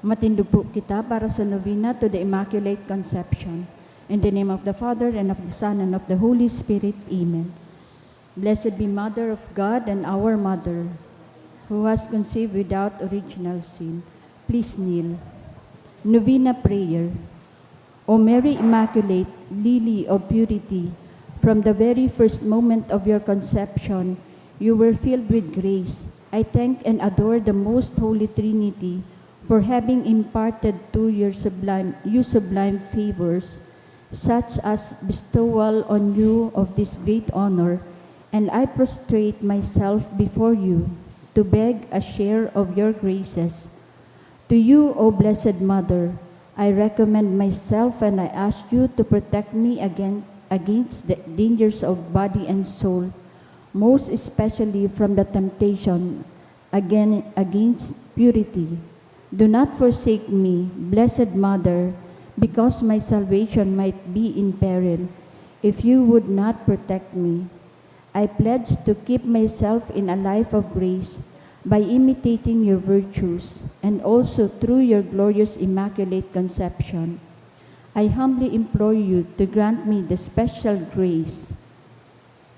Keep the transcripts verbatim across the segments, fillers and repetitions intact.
Matindog po kita para sa novena to the Immaculate Conception. In the name of the Father, and of the Son, and of the Holy Spirit. Amen. Blessed be Mother of God and our Mother, who has conceived without original sin. Please kneel. Novena Prayer. O Mary Immaculate, Lily of Purity, from the very first moment of your conception, you were filled with grace. I thank and adore the Most Holy Trinity for having imparted to your sublime, you sublime favors, such as bestowal on you of this great honor, and I prostrate myself before you to beg a share of your graces. To you, O Blessed Mother, I recommend myself and I ask you to protect me again, against the dangers of body and soul, most especially from the temptation again, against purity. Do not forsake me, Blessed Mother, because my salvation might be in peril if you would not protect me. I pledge to keep myself in a life of grace by imitating your virtues and also through your glorious Immaculate Conception. I humbly implore you to grant me the special grace.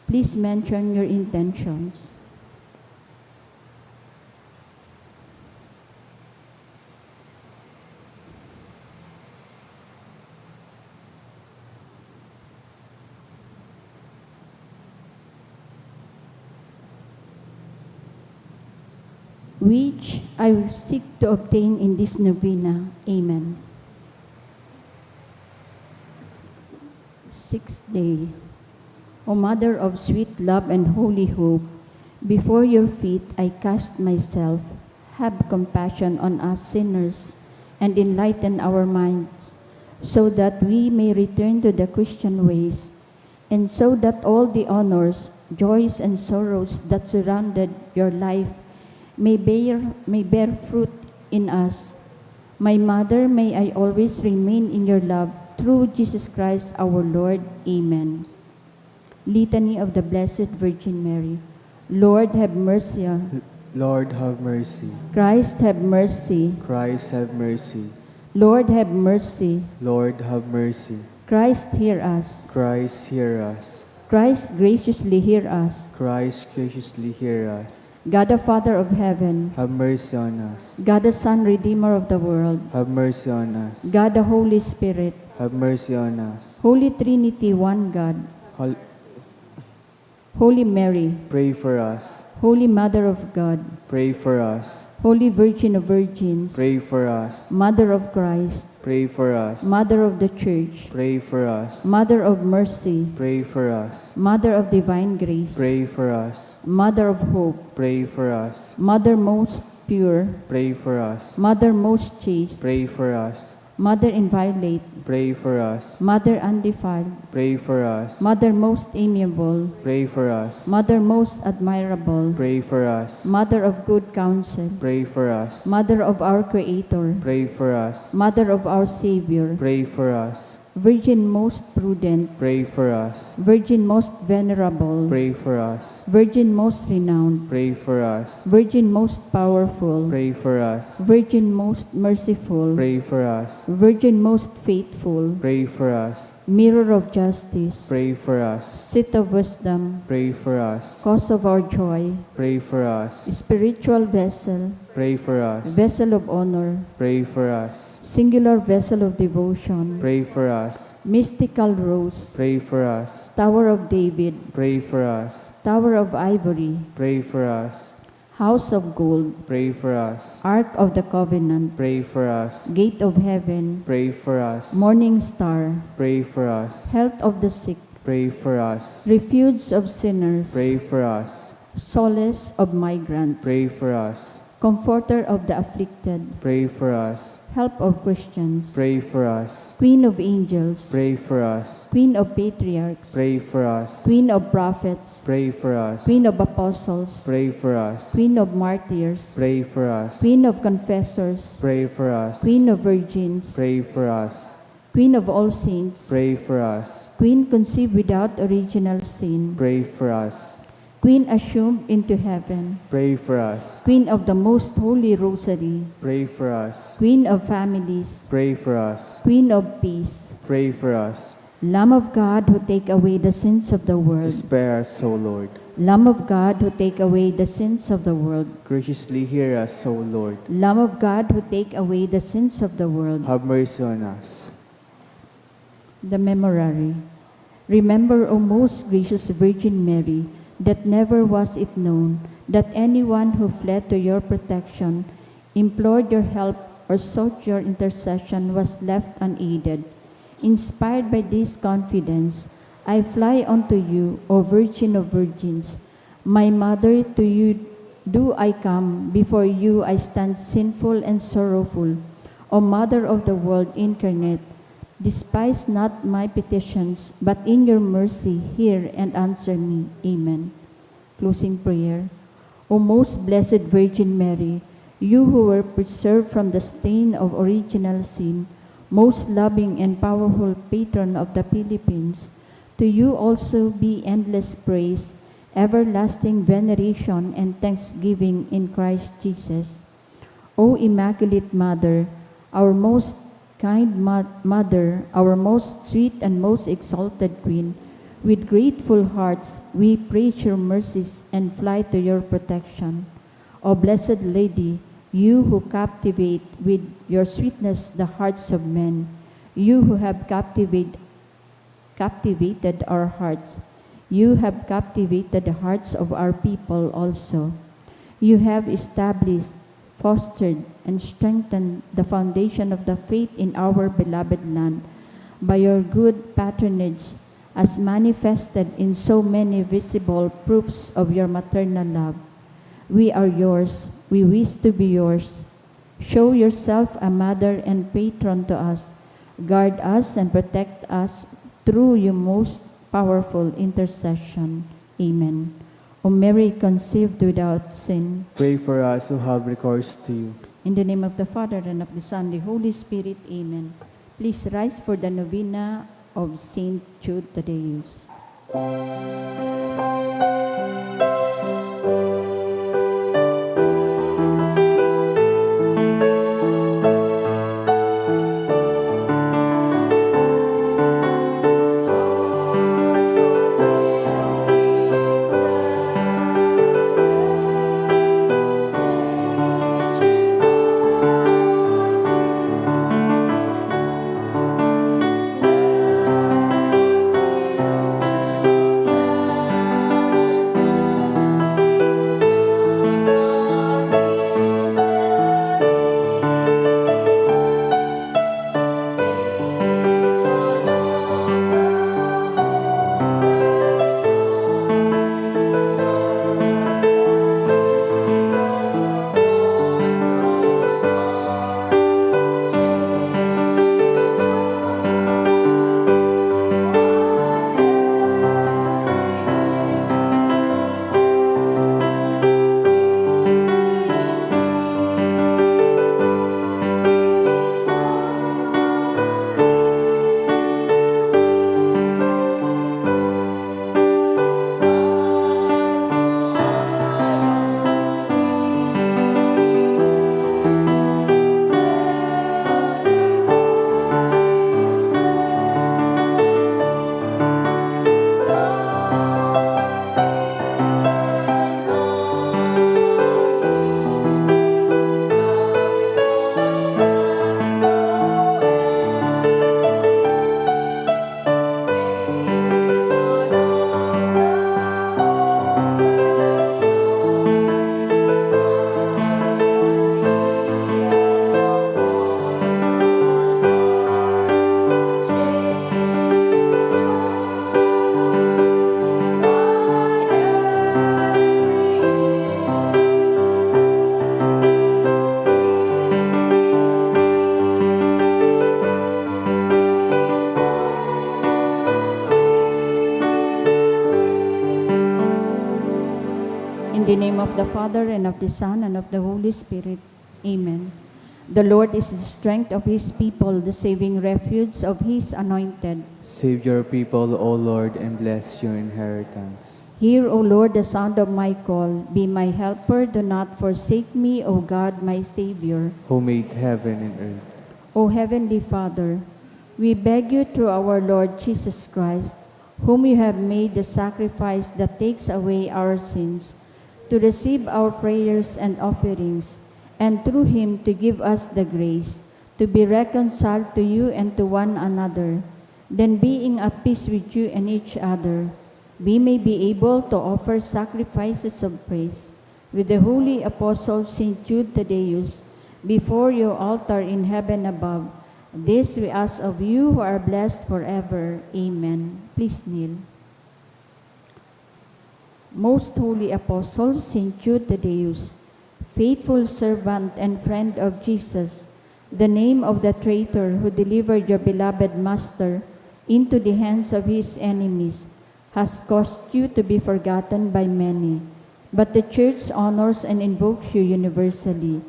Please mention your intentions. Which I will seek to obtain in this novena. Amen. Sixth day. O Mother of sweet love and holy hope, before your feet I cast myself. Have compassion on us sinners and enlighten our minds, so that we may return to the Christian ways, and so that all the honors, joys, and sorrows that surrounded your life may bear, may bear fruit in us. My Mother, may I always remain in your love through Jesus Christ our Lord. Amen. Litany of the Blessed Virgin Mary. Lord, have mercy. Lord, have mercy. Christ, have mercy. Christ, have mercy. Lord, have mercy. Lord, have mercy. Christ, hear us. Christ, hear us. Christ, graciously hear us. Christ, graciously hear us. God the Father of heaven. Have mercy on us. God the Son, Redeemer of the world. Have mercy on us. God the Holy Spirit. Have mercy on us. Holy Trinity, one God. Hol- Holy Mary. Pray for us. Holy Mother of God. Pray for us. Holy Virgin of Virgins. Pray for us. Mother of Christ. Pray for us. Mother of the Church. Pray for us. Mother of Mercy. Pray for us. Mother of Divine Grace. Pray for us. Mother of Hope. Pray for us. Mother most pure. Pray for us. Mother most chaste. Pray for us. Mother inviolate. Pray for us. Mother undefiled. Pray for us. Mother most amiable. Pray for us. Mother most admirable. Pray for us. Mother of good counsel. Pray for us. Mother of our Creator. Pray for us. Mother of our Savior. Pray for us. Virgin most prudent. Pray for us. Virgin most venerable. Pray for us. Virgin most renowned. Pray for us. Virgin most powerful. Pray for us. Virgin most merciful. Pray for us. Virgin most faithful. Pray for us. Mirror of justice. Pray for us. Seat of wisdom. Pray for us. Cause of our joy. Pray for us. Spiritual vessel. Pray for us. Vessel of honor. Pray for us. Singular vessel of devotion. Pray for us. Mystical rose. Pray for us. Tower of David. Pray for us. Tower of ivory. Pray for us. House of gold. Pray for us. Ark of the covenant. Pray for us. Gate of heaven. Pray for us. Morning star. Pray for us. Health of the sick. Pray for us. Refuge of sinners. Pray for us. Solace of migrants. Pray for us. Comforter of the afflicted. Pray for us. Help of Christians. Pray for us. Queen of angels. Pray for us. Queen of patriarchs. Pray for us. Queen of prophets. Pray for us. Queen of apostles. Pray for us. Queen of martyrs. Pray for us. Queen of confessors. Pray for us. Queen of virgins. Pray for us. Queen of all saints. Pray for us. Queen conceived without original sin. Pray for us. Queen assumed into heaven. Pray for us. Queen of the Most Holy Rosary. Pray for us. Queen of families. Pray for us. Queen of peace. Pray for us. Lamb of God who take away the sins of the world. Spare us, O Lord. Lamb of God who take away the sins of the world. Graciously hear us, O Lord. Lamb of God who take away the sins of the world. Have mercy on us. The Memorare. Remember, O most gracious Virgin Mary, that never was it known that anyone who fled to your protection, implored your help, or sought your intercession was left unaided. Inspired by this confidence, I fly unto you, O Virgin of Virgins, my Mother, to you do I come, before you I stand sinful and sorrowful. O Mother of the World incarnate, despise not my petitions, but in your mercy hear and answer me. Amen. Closing prayer. O most blessed Virgin Mary, you who were preserved from the stain of original sin, most loving and powerful patron of the Philippines, to you also be endless praise, everlasting veneration, and thanksgiving in Christ Jesus. O Immaculate Mother, our most kind mo- Mother, our most sweet and most exalted Queen, with grateful hearts we praise your mercies and fly to your protection. O Blessed Lady, you who captivate with your sweetness the hearts of men, you who have captivate captivated our hearts. You have captivated the hearts of our people also. You have established, fostered, and strengthened the foundation of the faith in our beloved land by your good patronage, as manifested in so many visible proofs of your maternal love. We are yours. We wish to be yours. Show yourself a mother and patron to us. Guard us and protect us through your most powerful intercession. Amen. O Mary conceived without sin. Pray for us who have recourse to you. In the name of the Father, and of the Son, the Holy Spirit. Amen. Please rise for the novena of Saint Jude Thaddeus. In the name of the Father, and of the Son, and of the Holy Spirit. Amen. The Lord is the strength of his people, the saving refuge of his anointed. Save your people, O Lord, and bless your inheritance. Hear, O Lord, the sound of my call. Be my helper. Do not forsake me, O God, my Savior. Who made heaven and earth. O Heavenly Father, we beg you through our Lord Jesus Christ, whom you have made the sacrifice that takes away our sins, to receive our prayers and offerings, and through him to give us the grace to be reconciled to you and to one another. Then, being at peace with you and each other, we may be able to offer sacrifices of praise with the holy apostle Saint Jude Thaddeus before your altar in heaven above. This we ask of you who are blessed forever. Amen. Please kneel. Most Holy Apostle Saint Jude Thaddeus, faithful servant and friend of Jesus, the name of the traitor who delivered your beloved Master into the hands of his enemies has caused you to be forgotten by many. But the Church honors and invokes you universally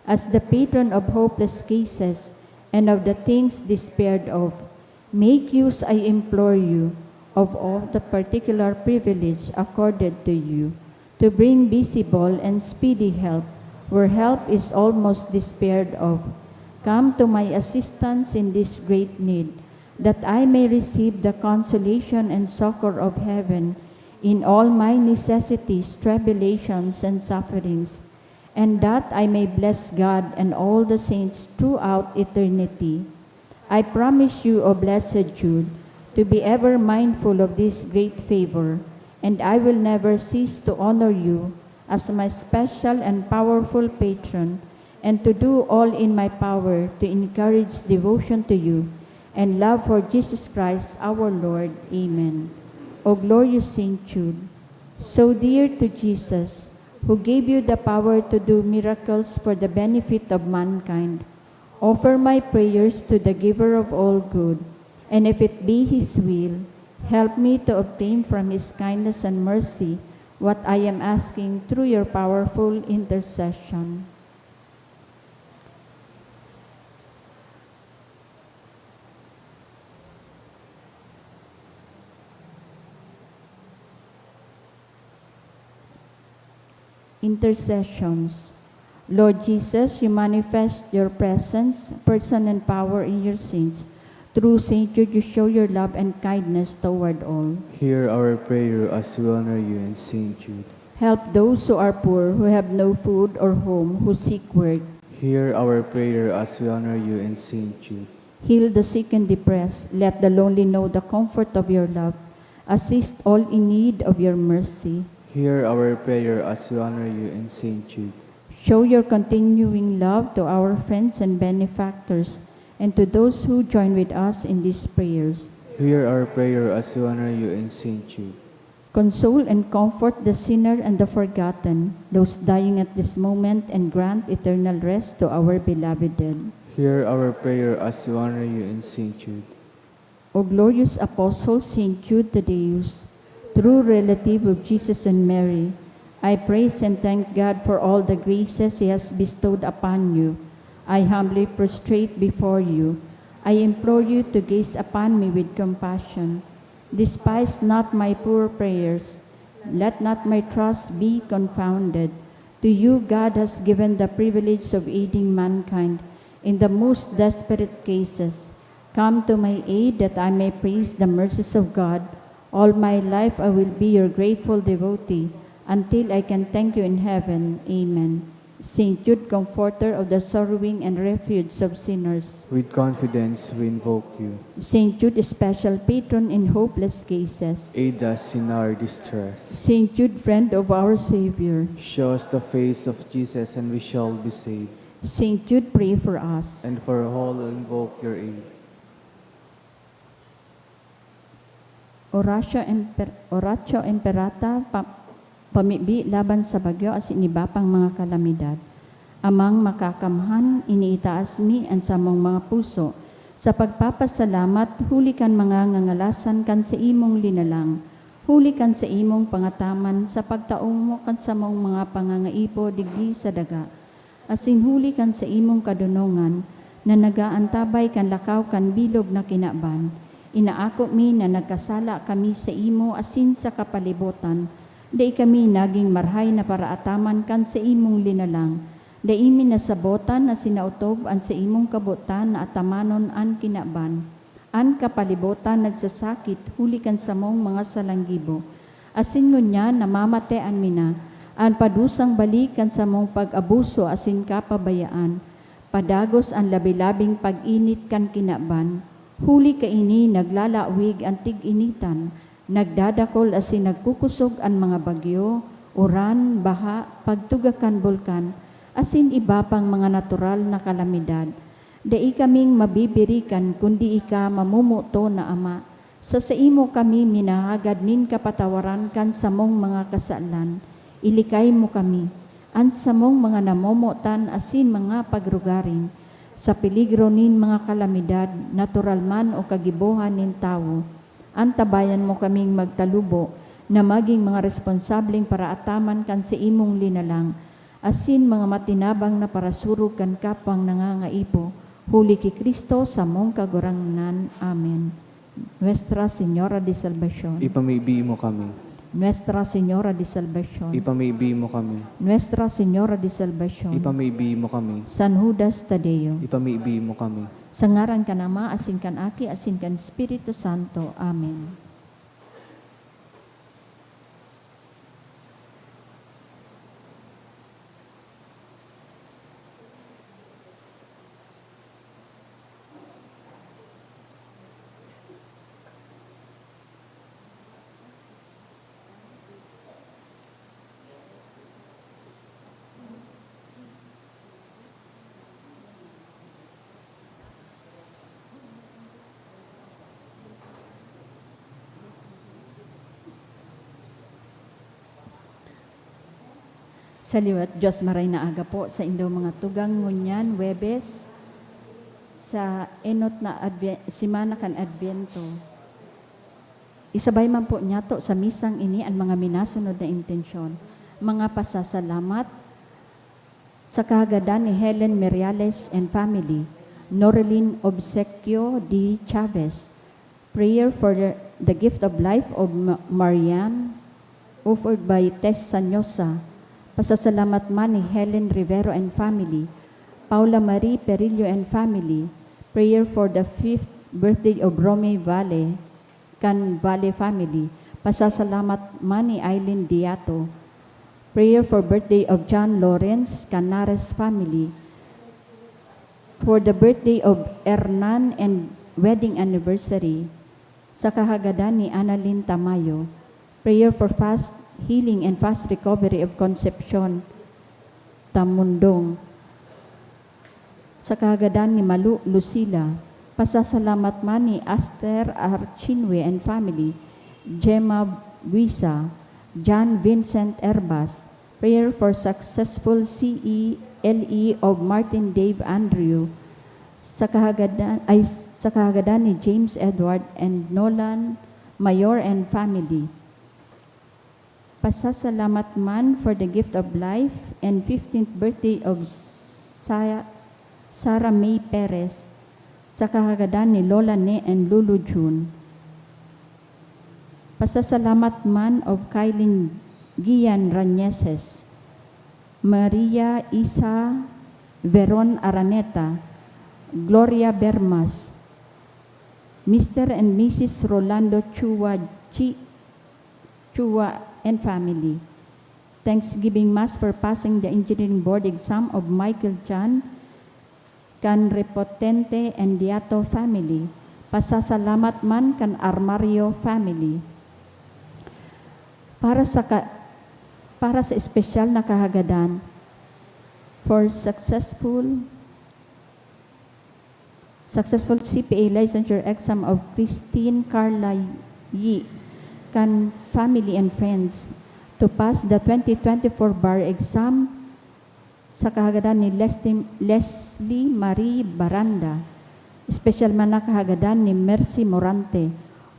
as the patron of hopeless cases and of the things despaired of. Make use, I implore you, of all the particular privilege accorded to you to bring visible and speedy help where help is almost despaired of. Come to my assistance in this great need, that I may receive the consolation and succor of heaven in all my necessities, tribulations, and sufferings, and that I may bless God and all the saints throughout eternity. I promise you, O blessed Jude, to be ever mindful of this great favor, and I will never cease to honor you as my special and powerful patron, and to do all in my power to encourage devotion to you and love for Jesus Christ our Lord. Amen. O glorious Saint Jude, so dear to Jesus, who gave you the power to do miracles for the benefit of mankind, offer my prayers to the Giver of all good, and if it be His will, help me to obtain from His kindness and mercy what I am asking through your powerful intercession. Intercessions. Lord Jesus, you manifest your presence, person, and power in your saints. Through Saint Jude, you show your love and kindness toward all. Hear our prayer as we honor you in Saint Jude. Help those who are poor, who have no food or home, who seek work. Hear our prayer as we honor you in Saint Jude. Heal the sick and depressed. Let the lonely know the comfort of your love. Assist all in need of your mercy. Hear our prayer as we honor you in Saint Jude. Show your continuing love to our friends and benefactors, and to those who join with us in these prayers. Hear our prayer as we honor you in Saint Jude. Console and comfort the sinner and the forgotten, those dying at this moment, and grant eternal rest to our beloved dead. Hear our prayer as we honor you in Saint Jude. O glorious Apostle Saint Jude Thaddeus, true relative of Jesus and Mary, I praise and thank God for all the graces He has bestowed upon you. I humbly prostrate before you. I implore you to gaze upon me with compassion. Despise not my poor prayers. Let not my trust be confounded. To you God has given the privilege of aiding mankind in the most desperate cases. Come to my aid that I may praise the mercies of God. All my life I will be your grateful devotee until I can thank you in heaven. Amen. Saint Jude, comforter of the sorrowing and refuge of sinners. With confidence we invoke you. Saint Jude, special patron in hopeless cases. Aid us in our distress. Saint Jude, friend of our Savior. Show us the face of Jesus and we shall be saved. Saint Jude, pray for us. And for all who invoke your aid. Oratio Imper-, Oratio Imperata, pa-, pamibi laban sa bagyo asin iba pang mga kalamidad. Amang Makakamhan, iniitaas mi an samong mga puso sa pagpapasalamat huli kan mga ngangalasan kan saimong linalang, huli kan saimong pangataman sa pagtao mo kan samong mga pangangaipo digdi sa daga, asin huli kan saimong kadonongan na nag-aantabay kan lakaw kan bilog na kinaban. Inaako mi na nagkasala kami saimo asin sa kapalibotan, Dai kami naging marhay na paraataman kan saimong linalang. Dai mi nasabotan na sinaotob an saimong kabotan na atamanon an kinaban, an kapalibotan nagsasakit huli kan samong mga salanggibo, asin ngunyan namamatean mi na. An padusang balik kan samong pag-abuso asin kapabayaan, padagos an labi-labing pag-init kan kinaban, huli kaini naglalawig an tig-initan, nagdadakol asin nagkukosog an mga bagyo, uran, baha, pagtuga kan bulkan, asin iba pang mga natural na kalamidad. Dai kaming mabibirikan kundi ika mamomoton na Ama. Sa saimo kami minahagad nin kapatawaran kan samong mga kasalan. Ilikay mo kami, an samong mga namomotan asin mga pagrugaring, sa peligro nin mga kalamidad, natural man o kagibohan nin tawo. Antabayan mo kaming magtalubo na magin mga responsableng paraataman kan saimong linalang, asin mga matinabang na parasurog kan kapwang nangangaipo, huli ki Cristo, samong Kagurangnan. Amen. Nuestra Señora de Salvacion. Ipamibi mo kami. Nuestra Señora de Salvacion. Ipamibi mo kami. Nuestra Señora de Salvacion. Ipamibi mo kami. San Judas Tadeo. Ipamibi mo kami. Sa ngaran kan Ama, asin kan Aki, asin kan Espiritu Santo. Amen. Sa liwat, Diyos, maray na aga po sa indo mga tugang ngunyan, Huwebes, sa enot na Adve-, semana kan Advento. Isabay man po niyato sa misang ini an mga minasunod na intensyon, mga pasasalamat, sa kahagadan ni Helen Meriales and family, Norlin Obsequio D. Chavez, prayer for the, the gift of life of Ma-, Marian, offered by Tess Sanyosa, pasasalamat man ni Helen Rivero and family, Paula Marie Perillo and family, prayer for the fifth birthday of Romy Valle, kan Valle family, pasasalamat man ni Aileen Diato. Prayer for birthday of John Lawrence, Canares family. For the birthday of Hernan and wedding anniversary, sa kahagadan ni Annalyn Tamayo. Prayer for fast healing and fast recovery of Concepcion Tamundong. Sa kahagadan ni Malu Lucila, pasasalamat man ni Aster Archinwe and family, Gemma Buisa, John Vincent Herbas, prayer for successful C E L E of Martin Dave Andrew, sa kahagadan, ay, sa kahagadan ni James Edward and Nolan Mayor and family. Pasasalamat man for the gift of life and fifteenth birthday of Sa-, Sarah May Perez, sa kahagadan ni Lola Ne and Lulu June. Pasasalamat man of Kylie Gian Rañeses, Maria Isa Veron Araneta, Gloria Bermas, Mister and Missus Rolando Chua Chi-, Chua and family. Thanksgiving Mass for passing the engineering board exam of Michael Chan kan Repotente and Diato family. Pasasalamat man kan Armario family. Para sa ka-, para sa espesyal na kahagadan, for successful Successful C P A licensure exam of Christine Carla Yi kan family and friends to pass the twenty twenty-four bar exam sa kahagadan ni Leslie, Leslie Marie Baranda. Special man na kahagadan ni Mercy Morante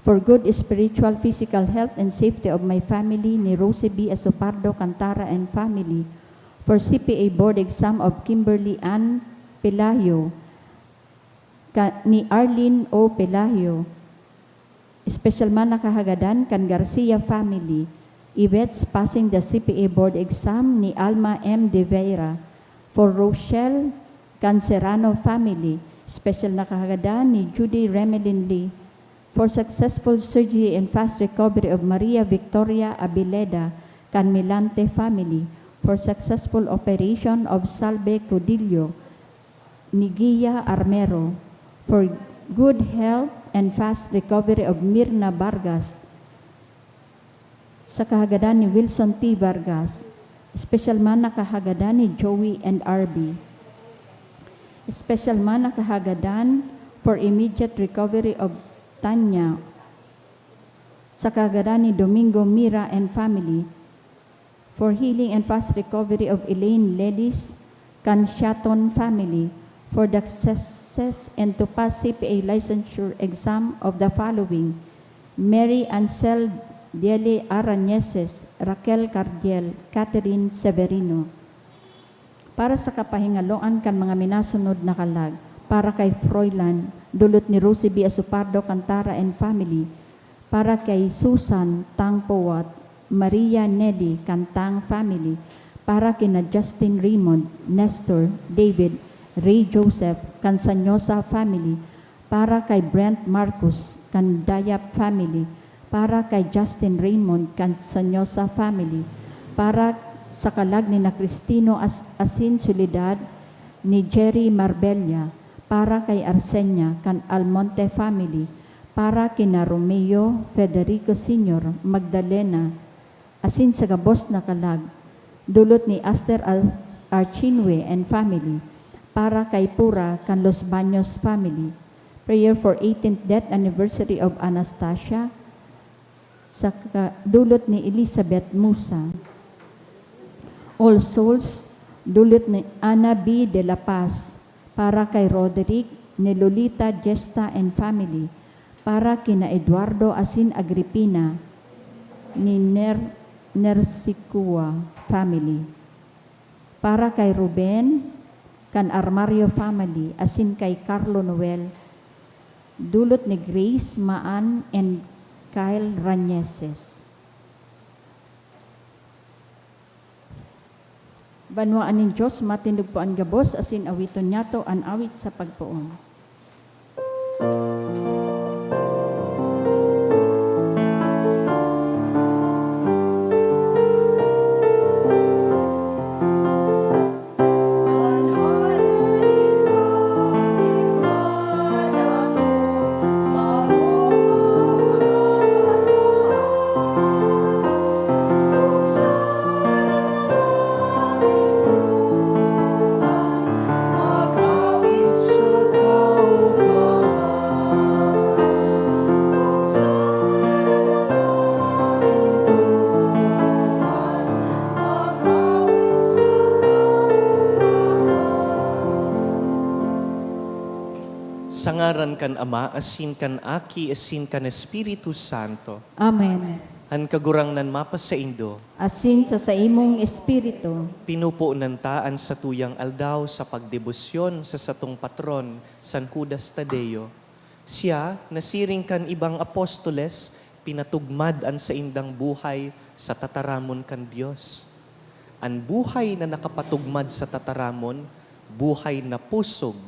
for good spiritual, physical health and safety of my family ni Rosie B Asopardo Cantara and family for C P A board exam of Kimberly Ann Pelayo, ka-, ni Arlene O Pelayo, special man na kahagadan kan Garcia family, Yvette's passing the C P A board exam ni Alma M. De Vera. For Rochelle Cancerano family, special na kahagadan ni Judy Remelin Lee. For successful surgery and fast recovery of Maria Victoria Abileda Canmilante family. For successful operation of Salve Codillo ni Gia Armero. For good health and fast recovery of Mirna Vargas, sa kahagadan ni Wilson T. Vargas. Special man na kahagadan ni Joey and R B. Special man na kahagadan for immediate recovery of Tanya, sa kahagadan ni Domingo Mira and family. For healing and fast recovery of Elaine Ledis Canciaton family. For the success and to pass C P A licensure exam of the following: Mary Ansel Diele Arañeses, Raquel Cardiel, Catherine Severino. Para sa kapahingaloan kan mga minasunod na kalag, para kay Froilan, dulot ni Rosie B. Asopardo Cantara and family, para kay Susan Tang Powat, Maria Nelly Cantang family, para kina Justin Raymond, Nestor, David, Ray Joseph, Cansañosa family, para kay Brent Marcos kan Dayap family, para kay Justin Raymond kan Sanyosa family, para sa kalag ni na Cristino As-, asin Soledad ni Jerry Marbella, para kay Arsenia kan Almonte family, para kina Romeo Federico Senior, Magdalena, asin sa gabos na kalag, dulot ni Aster Al-, Archinwe and family, para kay Pura kan Los Baños family. Prayer for eighteenth death anniversary of Anastasia, sa ka-, dulot ni Elizabeth Musa. All Souls, dulot ni Ana B. de la Paz, para kay Roderick, ni Lolita Gesta and family, para kina Eduardo asin Agripina, ni Ner-, Nersicua family, para kay Ruben, kan Armario family, asin kay Carlo Noel, dulot ni Grace Maan and Kyle Rañeses. Banwaan nin Dios, matindog po an gabos, asin awiton niyato an awit sa pagpoon. Sa ngaran kan Ama, asin kan Aki, asin kan Espiritu Santo. Amen. An Kagurangnan mapasaindo. Asin sa saimong espiritu. Pinupunan ta an satuyang aldaw sa pagdebosyon sa satong patron, San Judas Tadeo. Siya, nasiring kan ibang apostoles, pinatugmad an saindang buhay sa tataramon kan Dios. An buhay na nakapatugmad sa tataramon, buhay na pusog,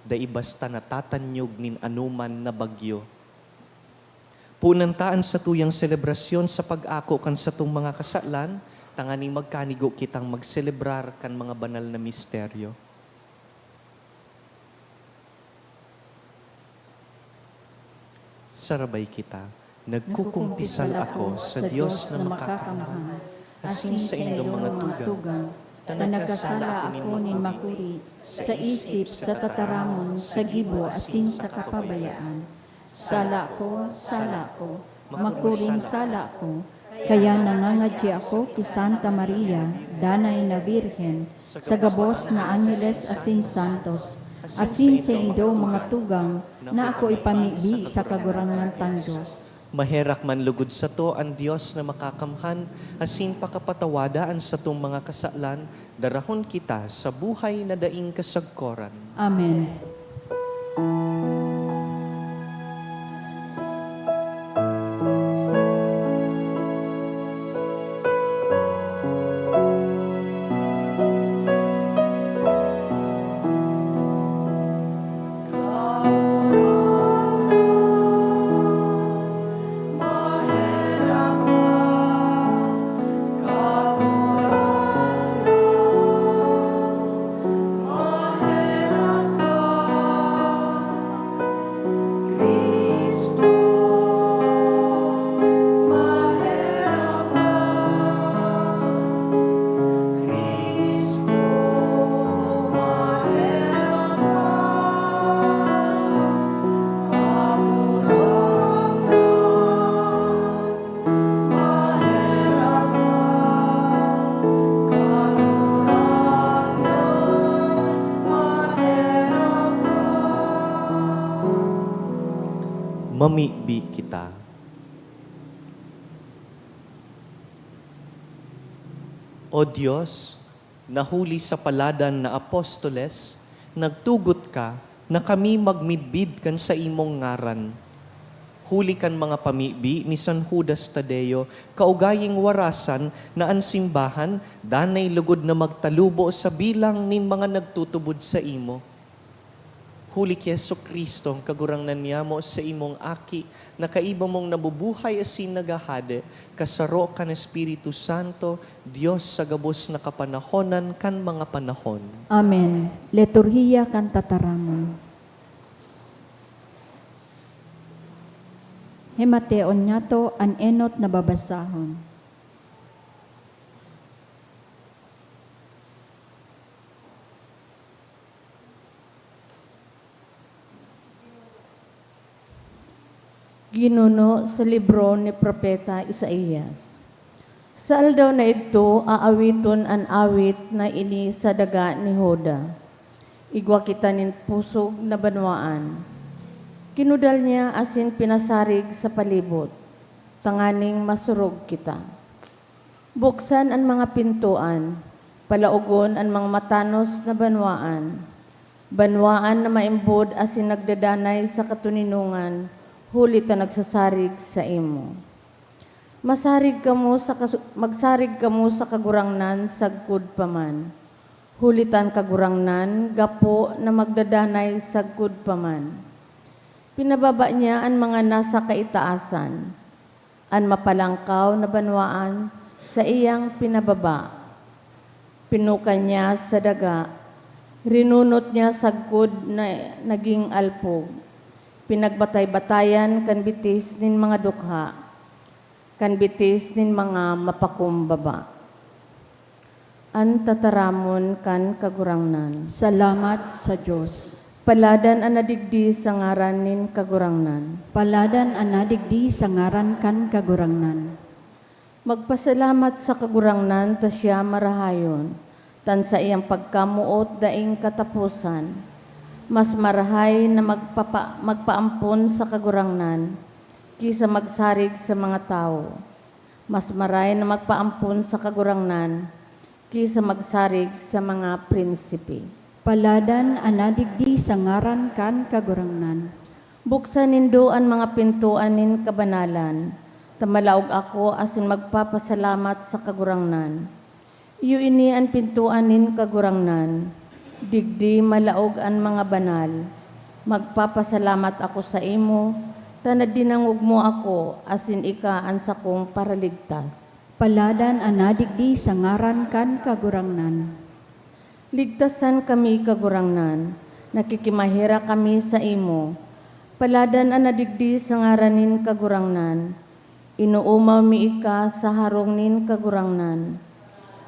dai basta natatanyog nin anoman na bagyo. Punan ta an satuyang selebrasyon sa pag-ako kan satong mga kasalan, tanganing magkanigo kitang magselebrar kan mga banal na misteryo. Sarabay kita. Nagkukumpisal ako sa Dios na makakamhan, asin saindong mga tugang, ta nagkasala ako nin makuri, sa isip, sa tataramon, sa gibo, asin sa kapabayaan. Sala ko, sala ko, makuring sala ko. Kaya nangangadyi ako ki Santa Maria, Danay na Birhen, sa gabos na angheles asin santos, asin saindo mga tugang na ako ipamibi sa Kagurangnan tang Dios. Maherak man lugod sato an Dios na makakamhan, asin pakapatawada an satong mga kasalan, darahon kita sa buhay na daing kasagkoran. Amen. Mamibi kita. O Dios, na huli sa paladan na apostoles, nagtugot ka na kami magmidbid kan saimong ngaran. Huli kan mga pamibi ni San Judas Tadeo, kaugaying warasan na an simbahan danay lugod na magtalubo sa bilang nin mga nagtutubod saimo. Huli ki Jesu-Cristo, Kagurangnan niyamo, saimong Aki, na kaiba mong nabubuhay asin naghahade, kasaro kan Espiritu Santo, Dios sa gabos na kapanahonan kan mga panahon. Amen. Liturhiya kan Tataramon. Himateon niyato an enot na babasahon. Ginuno sa libro ni Propeta Isaias. Sa aldaw na idto, aawiton an awit na ini sa daga ni Juda. Igwa kita nin pusog na banwaan. Kinudal niya asin pinasarig sa palibot, tanganing masurog kita. Buksan an mga pintoan, palaogon an mga matanos na banwaan, banwaan na maimbod asin nagdadanay sa katoninongan, huli ta nagsasarig saimo. Masarig kamo sa kasu-, magsarig kamo sa Kagurangnan sagkod pa man, huli ta an Kagurangnan gapo na magdadanay sagkod pa man. Pinababa niya an mga nasa kaitaasan, an mapalangkaw na banwaan saiyang pinababa. Pinukan niya sa daga, rinunot niya sagkod na naging alpog. Pinagbatay-batayan kan bitis nin mga dukha, kan bitis nin mga mapakumbaba. An Tataramon kan Kagurangnan. Salamat sa Dios. Paladan an nadigdi sa ngaran nin Kagurangnan. Paladan an nadigdi sa ngaran kan Kagurangnan. Magpasalamat sa Kagurangnan ta siya marahayon, ta an saiyang pagkamoot daing kataposan. Mas marahay na magpapa-, magpaampon sa Kagurangnan ki sa magsarig sa mga tawo. Mas maray na magpaampon sa Kagurangnan ki sa magsarig sa mga prinsipe. Paladan an nadigdi sa ngaran kan Kagurangnan. Buksan nindo an mga pintoan nin kabanalan, ta malaog ako asin magpapasalamat sa Kagurangnan. Iyo ini an pintoan nin Kagurangnan, digdi malaog an mga banal. Magpapasalamat ako saimo, ta nadinangog mo ako, asin ika an sakong paraligtas. Paladan an nadigdi sa ngaran kan Kagurangnan. Ligtasan kami, Kagurangnan, nakikimaherak kami saimo. Paladan an nadigdi sa ngaran nin Kagurangnan. Inoomaw mi ika sa harong nin Kagurangnan.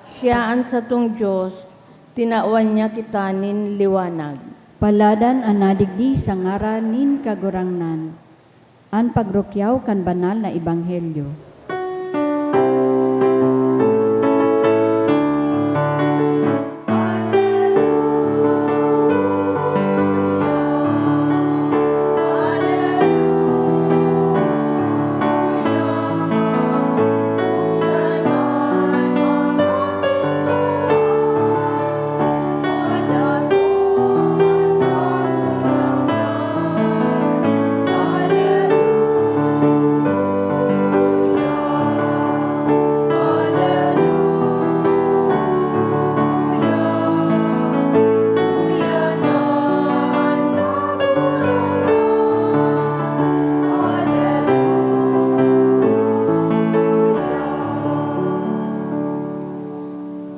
Siya an satong Dios, tinawan niya kita nin liwanag. Paladan an nadigdi sa ngaran nin Kagurangnan. An pagrukyaw kan banal na ebanghelyo.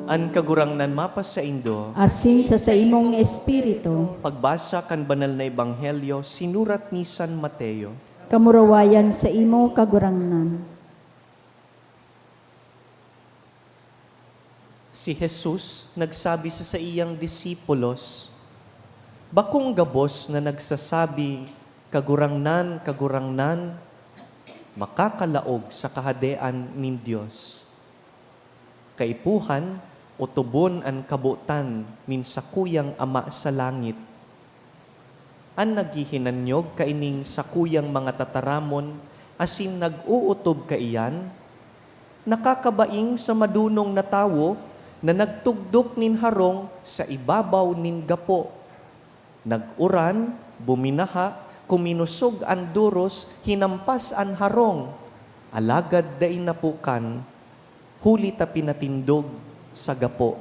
An Kagurangnan mapasaindo. Asin sa saimong espiritu. Pagbasa kan Banal na Ebanghelyo sinurat ni San Mateo. Kamurawayan saimo, Kagurangnan. Si Jesus nagsabi sa saiyang disipulos, "Bakong gabos na nagsasabi, 'Kagurangnan, Kagurangnan,' makakalaog sa Kahadean nin Dios." Kaipuhan, otobon an kabotan nin sakuyang Ama sa langit. An naghihinanyog kaining sakuyang mga tataramon asin nag-ootob kaiyan, nakakabaing sa madonong na tawo na nagtugdok nin harong sa ibabaw nin gapo. Nag-uran, buminaha, kuminosog an doros, hinampas an harong, alagad dai napukan, huli ta pinatindog sa gapo.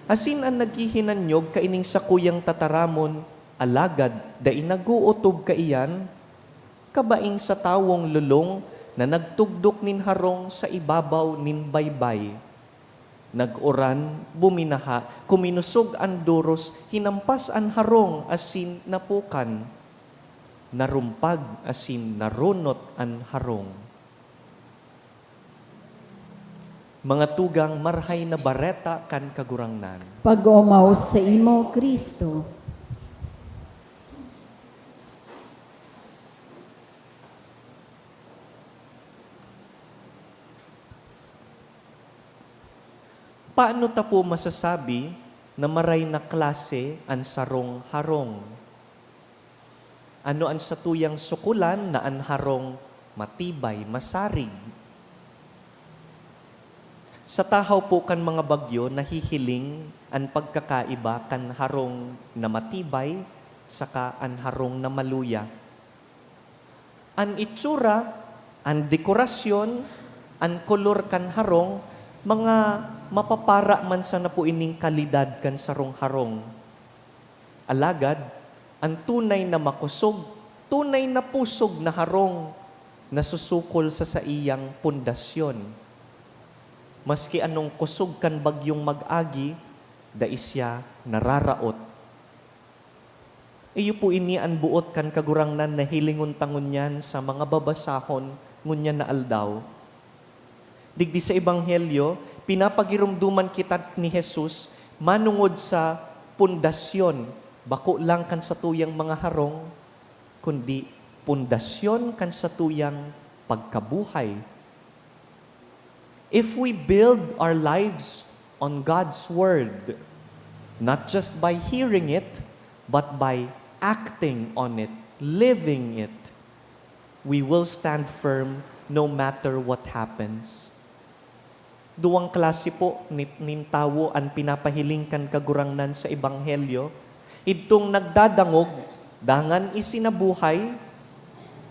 Asin an naghihinanyog kaining sakuyang tataramon, alagad dai nag-ootob kaiyan, kabaing sa tawong lolong na nagtugdok nin harong sa ibabaw nin baybay. Nag-uran, buminaha, kuminosog an doros, hinampas an harong asin napukan. Narumpag asin narunot an harong. Mga tugang, Marahay na Bareta kan Kagurangnan. Pag-omaw saimo, Cristo. Paano ta po masasabi na maray na klase an sarong harong? Ano an satuyang sukolan na an harong matibay, masarig? Sa tahaw po kan mga bagyo, nahihiling an pagkakaiba kan harong na matibay saka an harong na maluya. An itsura, an dekorasyon, an kolor kan harong, mga mapapara man sana po ining kalidad kan sarong harong. Alagad, an tunay na makosog, tunay na pusog na harong, nasusukol sa saiyang pundasyon. Maski anong kosog kan bagyong mag-agi, dai siya nararaot. Iyo po ini an boot kan Kagurangnan na hilingon ta ngunyan sa mga babasahon ngunyan na aldaw. Digdi sa Ebanghelyo, pinapagiromdoman kita ni Jesus manongod sa pundasyon, bako lang kan satuyang mga harong, kundi pundasyon kan satuyang pagkabuhay. If we build our lives on God's Word, not just by hearing it, but by acting on it, living it, we will stand firm no matter what happens. Duwang klase po ni, nin tawo an pinapahiling kan Kagurangnan sa Ebanghelyo, idtong nagdadangog, dangan isinabuhay,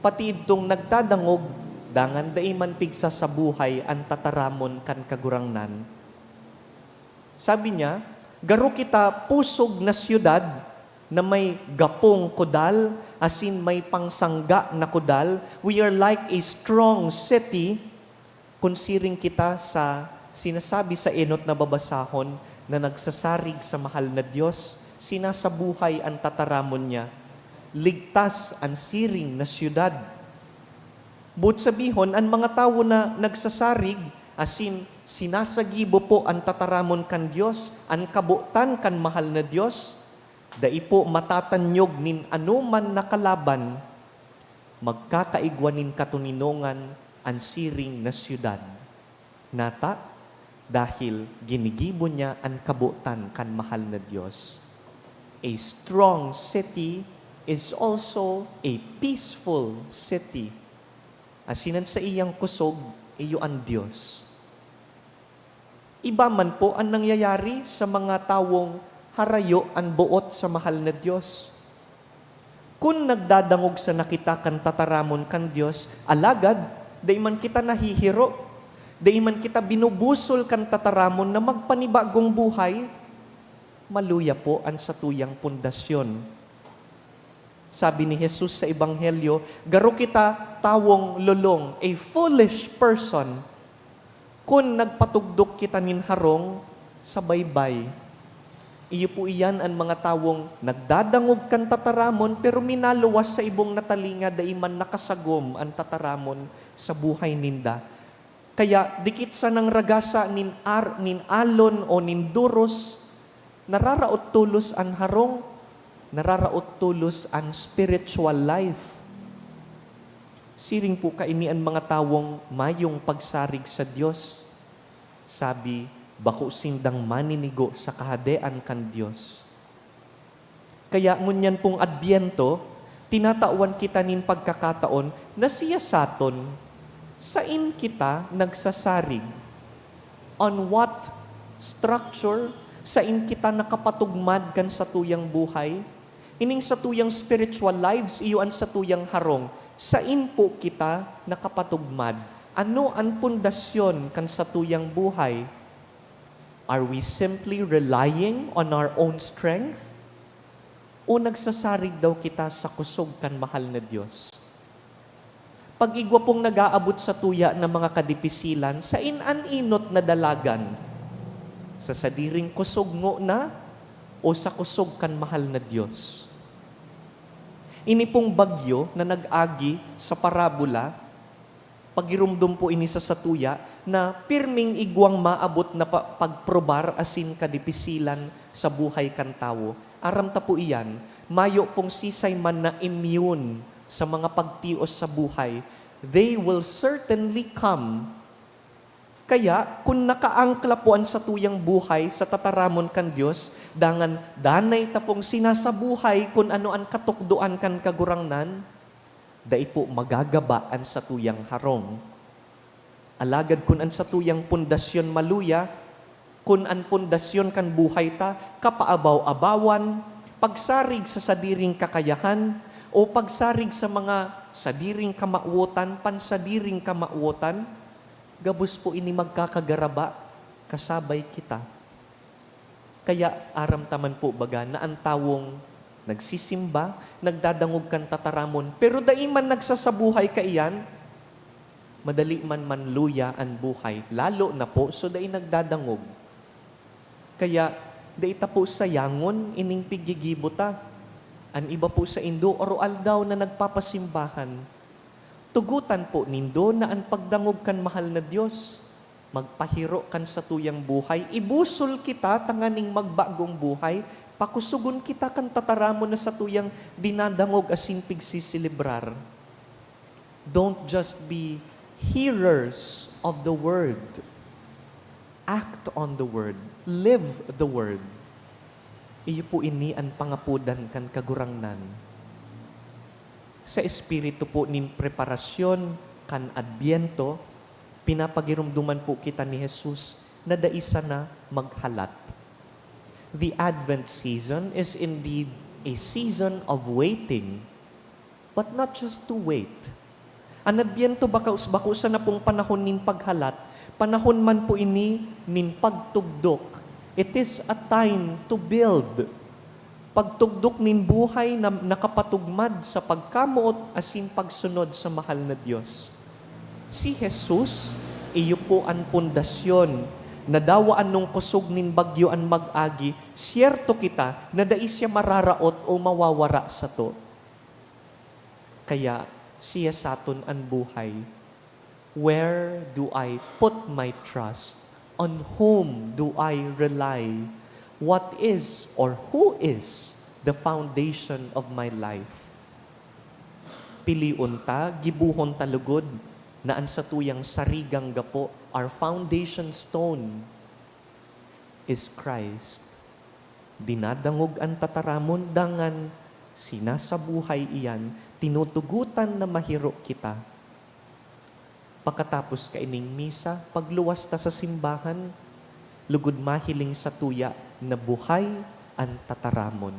pati idtong nagdadangog, dangan dai man pigsasabuhay an tataramon kan Kagurangnan. Sabi niya, "Garo kita pusog na syudad na may gapong kudal, asin may pangsangga na kudal. We are like a strong city." Kun siring kita sa sinasabi sa enot na babasahon na nagsasarig sa mahal na Dios, sinasabuhay an tataramon niya, ligtas an siring na syudad. Boot sabihon, an mga tawo na nagsasarig asin sinasagibo po an tataramon kan Dios, an kabotan kan mahal na Dios, dai po matatanyog nin anoman na kalaban. Magkakaigwa nin katoninongan an siring na syudad. Nata, dahil ginigibo niya an kabotan kan mahal na Dios. A strong city is also a peaceful city. Asin an saiyang kusog, iyo an Dios. Iba man po an nangyayari sa mga tawong harayo an boot sa mahal na Dios. Kun nagdadangog sana kita kan tataramon kan Dios, alagad dai man kita nahihiro, dai man kita binubusol kan tataramon na magpanibagong buhay, maluya po an satuyang pundasyon. Sabi ni Jesus sa Ebanghelyo, "Garo kita tawong lolong, a foolish person, kun nagpatugdok kita nin harong sa baybay." Iyo po iyan an mga tawong nagdadangog kan tataramon, pero minaluwas sa ibong na talinga, dai man nakasagom an tataramon sa buhay ninda. Kaya dikit sanang ragasa nin ar-, nin alon o nin doros, nararaot tolos an harong, nararaot tolos an spiritual life. Siring po kaini an mga tawong mayong pagsarig sa Dios. Sabi, bako sindang maninigo sa Kahadean kan Dios. Kaya ngunyan pong Adbyento, tinatawan kita nin pagkakataon na siyasaton, sain kita nagsasarig? On what structure? Sain kita nakapatugmad kan satuyang buhay? Ining satuyang spiritual lives, iyo an satuyang harong. Sain po kita nakapatugmad? Ano an pundasyon kan satuyang buhay? Are we simply relying on our own strength? O nagsasarig daw kita sa kusog kan mahal na Dios? Pag igwa pong nag-aabot satuya na mga kadipisilan, sain an enot na dalagan? Sa sadiring kusog ngona o sa kusog kan mahal na Dios? Ini pong bagyo na nag-agi sa parabola, pagiromdom po ini sa satuya na pirming igwang maabot na pa-, pagprobar asin kadipisilan sa buhay kan tawo. Aram ta po iyan, mayo pong sisay man na immune sa mga pagtios sa buhay. They will certainly come. Kaya, kun nakaangkla po an satuyang buhay sa tataramon kan Dios, dangan danay ta pong sinasabuhay kun ano an katukdoan kan Kagurangnan, dai po magagaba an satuyang harong. Alagad kun an satuyang pundasyon maluya, kun an pundasyon kan buhay ta kapaabaw-abawan, pagsarig sa sadiring kakayahan, o pagsarig sa mga sadiring kamawotan, pansadiring kamawotan, gabos po ini magkakagaraba, kasabay kita. Kaya aram ta man po baga na an tawong nagsisimba, nagdadangog kan tataramon, pero dai man nagsasabuhay kaiyan, madali man manluya an buhay, lalo na po so dai nagdadangog. Kaya dai ta po sayangon ining piggigibo ta. An iba po saindo aroaldaw na nagpapasimbahan, tugotan po nindo na an pagdangog kan mahal na Dios magpahiro kan satuyang buhay. Ibusol kita tanganing magbagong buhay. Pakusogon kita kan tataramon na satuyang dinadangog asin pigseselebrar. Don't just be hearers of the word. Act on the word. Live the word. Iyo po ini an pangapodan kan Kagurangnan. Sa espiritu po nin preparasyon kan Adbyento, pinapagiromdoman po kita ni Jesus na dai sana maghalat. The Advent season is indeed a season of waiting, but not just to wait. An Adbyento baka, bako sana pong panahon nin paghalat, panahon man po ini nin pagtugdok. It is a time to build. Pagtugdok nin buhay na nakapatugmad sa pagkamoot asin pagsunod sa mahal na Dios. Si Jesus, iyo po an pundasyon na dawa anong kusog nin bagyo an mag-agi, siyerto kita na dai siya mararaot o mawawara sato. Kaya siyasaton an buhay. Where do I put my trust? On whom do I rely? What is or who is the foundation of my life? Pilion ta, gibohon ta lugod na an satuyang sarigang gapo, our foundation stone, is Christ. Dinadangog an tataramon, dangan sinasabuhay iyan, tinutugotan na mahiro kita. Pakatapos kaining misa, pagluwas ta sa simbahan, lugod mahiling satuya na buhay an tataramon.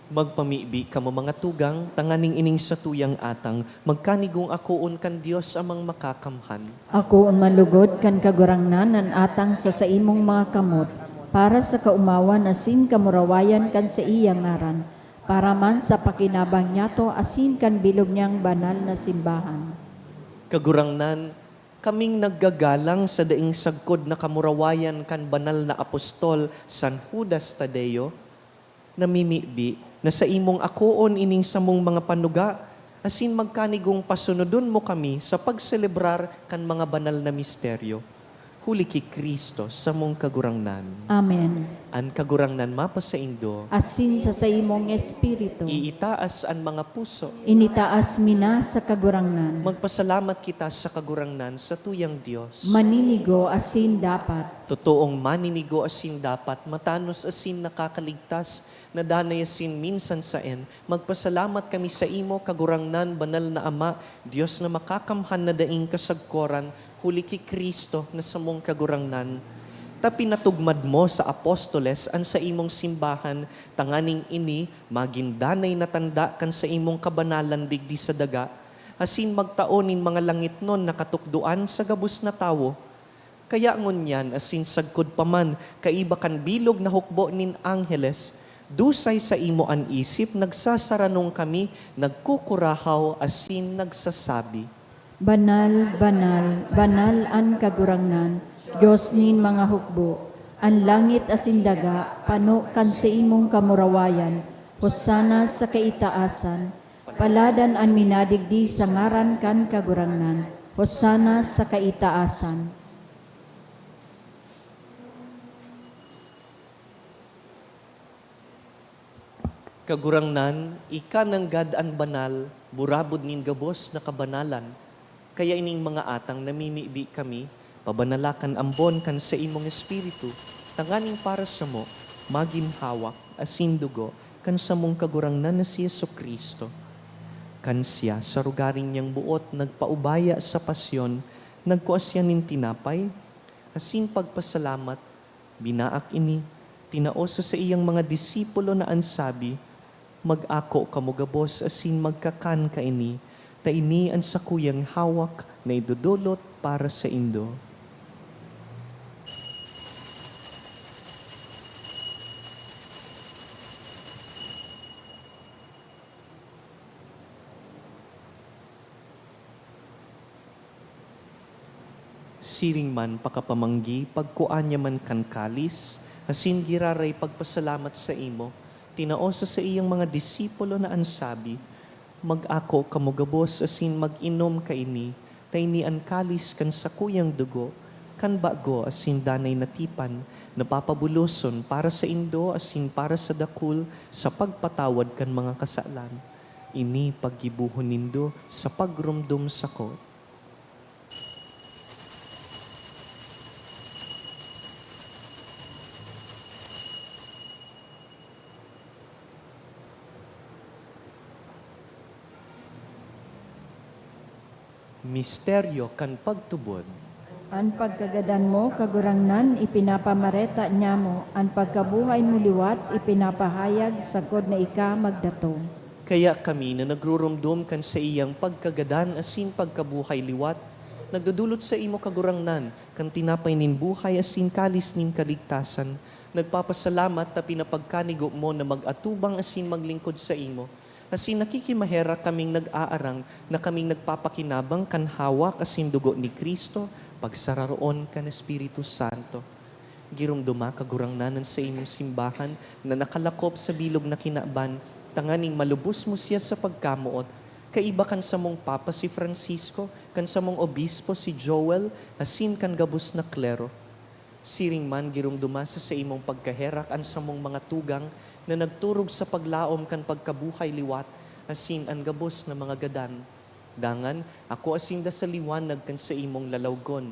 Magpamibi kamo, mga tugang, tanganing ining satuyang atang magkanigong akoon kan Dios Amang Makakamhan. Akoon man lugod kan Kagurangnan an atang sa saimong mga kamot, para sa kaomawan asin kamurawayan kan saiyang ngaran, para man sa pakinabang niyato asin kan bilog niyang banal na simbahan. Kagurangnan, kaming naggagalang sa daing sagkod na kamurawayan kan banal na apostol San Judas Tadeo, namimibi na saimong akoon ining samong mga panuga, asin magkanigong pasunodon mo kami sa pagselebrar kan mga banal na misteryo, huli ki Cristo, samong Kagurangnan. Amen. An Kagurangnan mapasaindo. Asin sa saimong espiritu. Iitaas an mga puso. Initaas mi na sa Kagurangnan. Magpasalamat kita sa Kagurangnan, sa tuyang Dios. Maninigo asin dapat. Totoong maninigo asin dapat, matanos asin nakakaligtas, na danay asin minsan saen, magpasalamat kami saimo, Kagurangnan, Banal na Ama, Dios na makakamhan na daing kasagkoran, huli ki Cristo na samong Kagurangnan. Ta pinatugmad mo sa apostoles an saimong simbahan, tanganing ini magin danay na tanda kan saimong kabanalan digdi sa daga, asin magtao nin mga langitnon na katukdoan sa gabos na tawo. Kaya ngunyan, asin sagkod pa man, kaiba kan bilog na hukbo nin angheles, dusay saimo an isip, nagsasaranong kami, nagkukurahaw, asin nagsasabi, Banal, banal, banal an Kagurangnan, Dios nin mga hukbo. An langit asin daga pano kan saimong kamurawayan. Hosana sa kaitaasan. Paladan an minadigdi sa ngaran kan Kagurangnan. Hosana sa kaitaasan. Kagurangnan, ika nanggad an banal, burabod nin gabos na kabanalan. Kaya ining mga atang namimibi kami, pabanala kan ambon kan saimong Espiritu, tanganing para samo magin hawak asin dugo kan samong Kagurangnan na si Jesu-Cristo. Kan siya, sa rogaring niyang boot, nagpaubaya sa pasyon, nagkua siya nin tinapay, asin pagpasalamat, binaak ini, tinao sa saiyang mga disipulo na an sabi, "Mag-ako kamo gabos asin magkakan kaini, ta ini an sakuyang hawak na idodolot para saindo." Siring man pakapamanggi, pagkua niya man kan kalis, asin giraray pagpasalamat saimo, tinao sa saiyang mga disipulo na an sabi, "Mag-ako kamo gabos asin mag-inom kaini, ta ini an kalis kan sakuyang dugo, kan bago asin danay na tipan, na papabuloson para saindo asin para sa dakul sa pagpatawad kan mga kasalan. Ini paggibohon nindo sa pagromdom sako." Misteryo kan pagtubod. An pagkagadan mo, Kagurangnan, ipinapamareta niamo, an pagkabuhay mo liwat ipinapahayag sagkod na ika magdatong. Kaya kami na nagruromdom kan saiyang pagkagadan asin pagkabuhay liwat, nagdodolot saimo, Kagurangnan, kan tinapay nin buhay asin kalis nin kaligtasan, nagpapasalamat ta pinapagkanigo mo na mag-atubang asin maglingkod saimo. Asin nakikimaherak kaming nag-aarang na kaming nagpapakinabang kan hawak asin dugo ni Cristo, pagsararoon kan Espiritu Santo. Giromdoma, Kagurangnan, an saimong simbahan na nakalakop sa bilog na kinaban, tanganing malubos mo siya sa pagkamoot, kaiba kan samong Papa si Francisco, kan samong Obispo si Joel, asin kan gabos na klero. Siring man, giromdoma sa saimong pagkaherak an samong mga tugang na nagturog sa paglaom kan pagkabuhay liwat, asin an gabos na mga gadan. Dangan, akua sinda sa liwanag kan saimong lalawgon.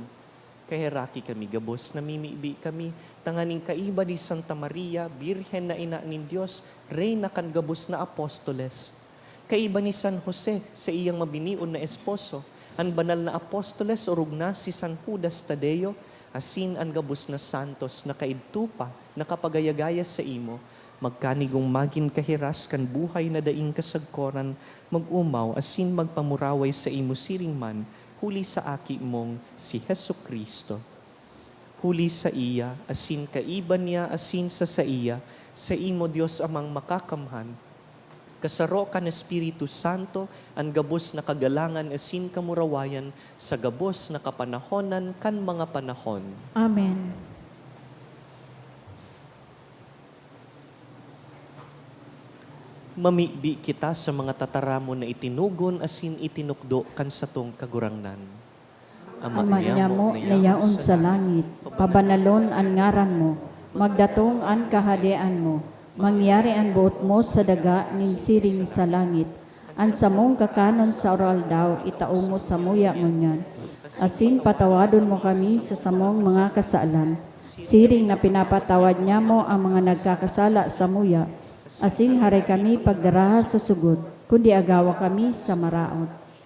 Kaheraki kami gabos, namimibi kami, tanganing kaiba ni Santa Maria, Birhen na ina nin Dios, Reyna kan gabos na apostoles. Kaiba ni San Jose, saiyang mabinion na esposo, an banal na apostoles orog na si San Judas Tadeo, asin an gabos na santos na kaidto pa nakapagaya-gaya saimo, Magkanigong magin kahiras kan buhay na daing kasagkoran, mag-omaw asin magpamuraway saimo siring man, huli sa Aki mong si Jesu-Cristo. Huli saiya, asin kaiba niya, asin sa saiya, saimo, Dios Amang Makakamhan, kasaro kan Espiritu Santo, an gabos na kagalangan asin kamurawayan sa gabos na kapanahonan kan mga panahon. Amen. Mamibi kita sa mga tataramon na itinugon asin itinukdo kan satong Kagurangnan. Ama Ama niamo na yaon sa langit, pabanalon an ngaran mo, magdatong an kahadean mo, mangyari an boot mo sa daga nin siring sa langit. An samong kakanon sa aroaldaw, itao mo samuya ngunyan. Asin patawadon mo kami sa samong mga kasalan, siring na pinapatawad nyamo an mga nagkakasala samuya. Asin haray kami pagdaraha sa sugod, kundi agawa kami sa maraot.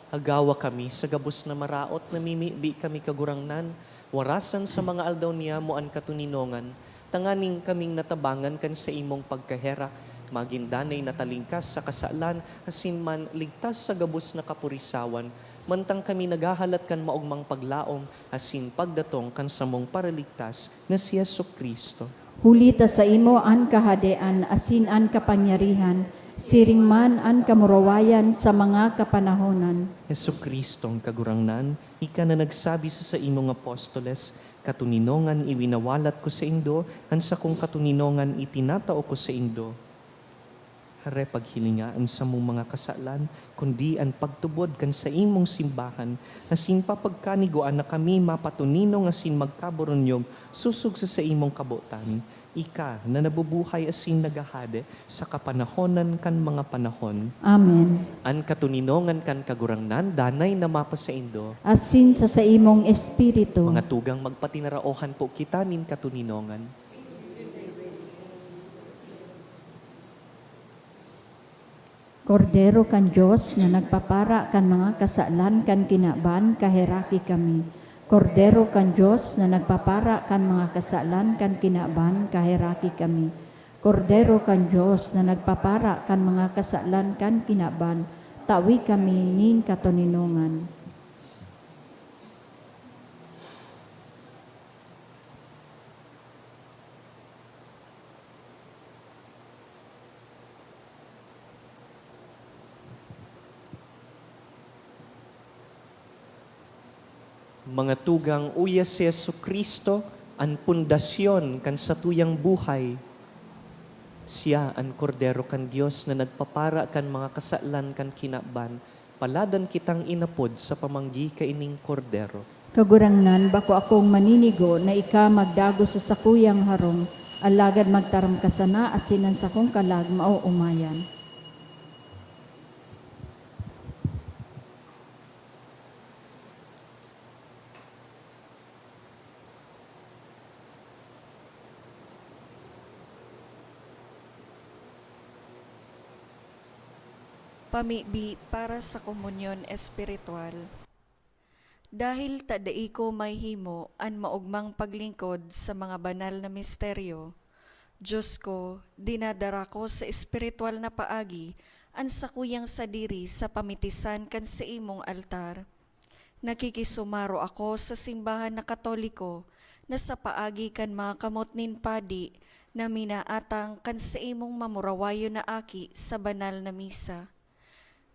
Agawa kami sa gabos na maraot, namimibi kami, Kagurangnan, warasan sa mga aldaw niyamo an katoninongan, tanganing kaming natabangan kan saimong pagkaherak, magin danay na talingkas sa kasalan, asin man ligtas sa gabos na kapurisawan, mantang kami naghahalat kan maogmang paglaom asin pagdatong kan samong Paraligtas na si Jesu-Cristo. Huli ta saimo an kahadean asin an kapangyarihan, siring man an kamurawayan sa mga kapanahonan. Jesu-Cristong Kagurangnan, ika na nagsabi sa saimong apostoles, "Katoninongan iwinawalat ko saindo, an sakong katoninongan itinatao ko saindo." Hare paghilinga an samong mga kasalan, kundi an pagtubod kan saimong simbahan, asin papagkanigoan na kami mapatoninong asin magkaburunyog sosog sa saimong kabotan, ika na nabubuhay asin naghahade sa kapanahonan kan mga panahon. Amen. An katoninongan kan Kagurangnan danay na mapasaindo. Asin sa saimong espiritu. Mga tugang, magpatinaraohan po kita nin katoninongan. Kordero kan Dios na nagpapara kan mga kasalan kan kinaban, kaheraki kami. Kordero kan Dios na nagpapara kan mga kasalan kan kinaban, kaheraki kami. Kordero kan Dios na nagpapara kan mga kasalan kan kinaban, tawi kami nin katoninongan. Mga tugang, uya si Jesu-Cristo an pundasyon kan satuyang buhay. Siya an Kordero kan Dios na nagpapara kan mga kasalan kan kinaban. Paladan kitang inapod sa pamanggi kaining Kordero. Kagurangnan, bako akong maninigo na ika magdagos sa sakuyang harong, alagad magtaram ka sana asin an sakong kalag maoomayan. Pamibi para sa komunyon espiritual. Dahil ta dai ko mahimo an maogmang paglingkod sa mga banal na misteryo, Diyos ko, dinadara ko sa espiritual na paagi an sakuyang sadiri sa pamitisan kan saimong altar. Nakikisumaro ako sa simbahan na Katoliko na sa paagi kan mga kamot nin padi na minaatang kan saimong mamurawayon na aki sa banal na misa.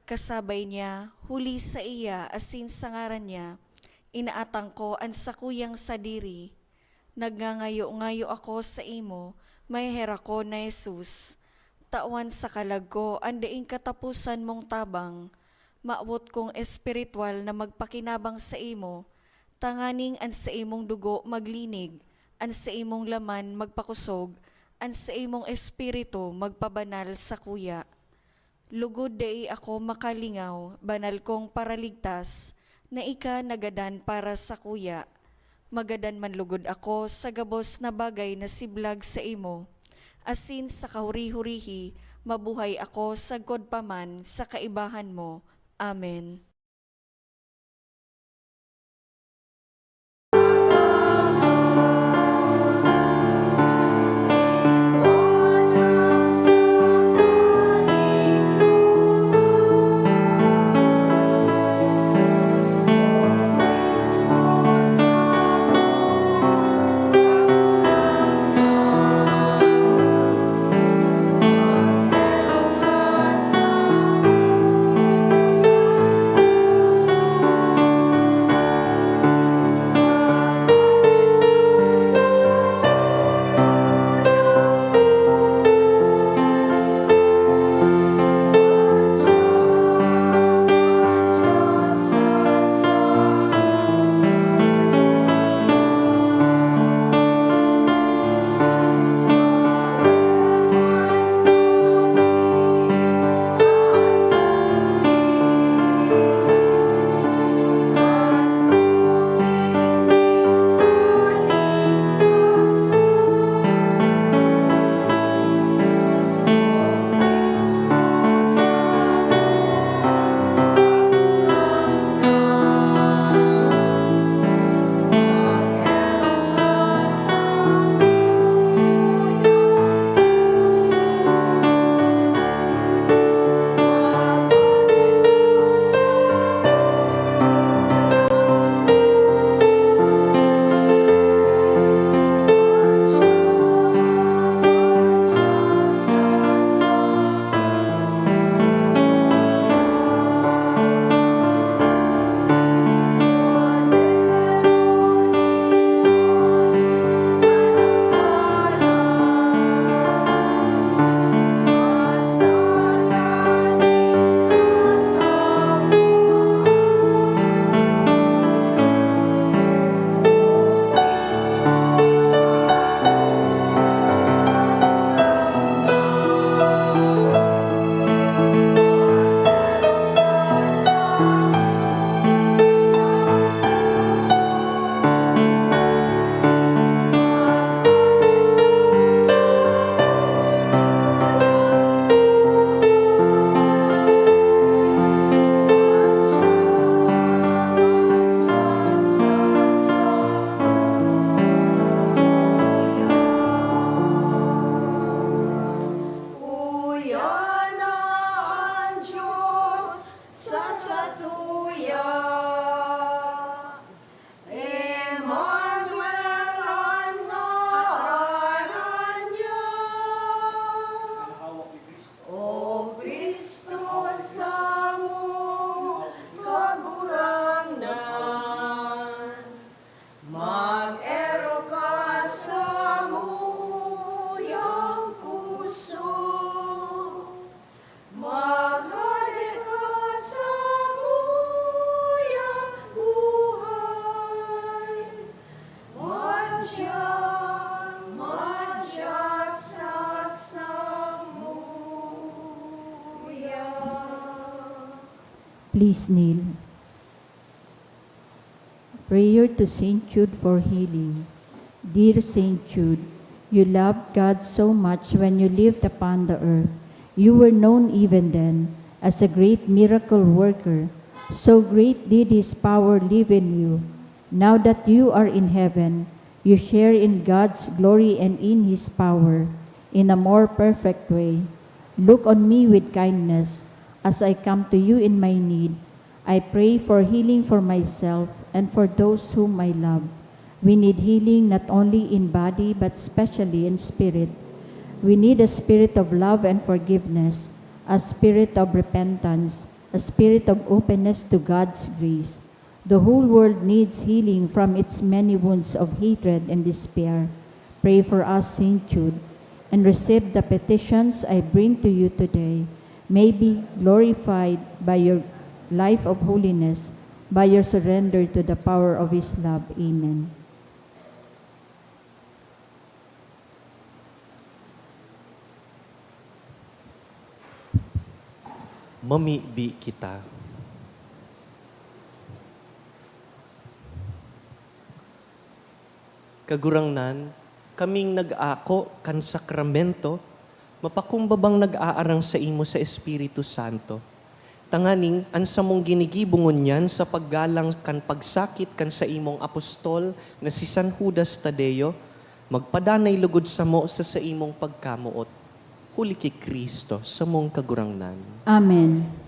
Kasabay niya, huli saiya asin sa ngaran niya, inaatang ko an sakuyang sadiri. Nagngangayo-ngayo ako saimo, maheherak ko na Jesus. Tawan sa kalag ko an daing kataposan mong tabang. Mawot kong espiritual na magpakinabang saimo, tanganing an saimong dugo maglinig, an saimong laman magpakosog, an saimong espiritu magpabanal sakuya. Lugod dai ako makalingaw, banal kong Paraligtas, na ika nagadan para sakuya. Magadan man lugod ako sa gabos na bagay na siblag saimo, asin sa kahuri-hurihi mabuhay ako sagkod pa man sa kaibahan mo. Amen. Please kneel. Prayer to Saint Jude for healing. Dear Saint Jude, you loved God so much when you lived upon the earth. You were known even then as a great miracle worker. So great did his power live in you. Now that you are in heaven, you share in God's glory and in his power in a more perfect way. Look on me with kindness as I come to you in my need. I pray for healing for myself and for those whom I love. We need healing not only in body but specially in spirit. We need a spirit of love and forgiveness, a spirit of repentance, a spirit of openness to God's grace. The whole world needs healing from its many wounds of hatred and despair. Pray for us, Saint Jude, and receive the petitions I bring to you today. May be glorified by your life of holiness, by your surrender to the power of His love. Amen. Mamibi kita. Kagurangnan, kaming nag-aako kan sakramento, mapakumbabang nag-aarang saimo sa Espiritu Santo, tanganing an samong ginigibo ngunyan sa paggalang kan pagsakit kan saimong apostol na si San Judas Tadeo, magpadanay lugod samo sa saimong pagkamoot, huli ki Cristo, samong Kagurangnan. Amen.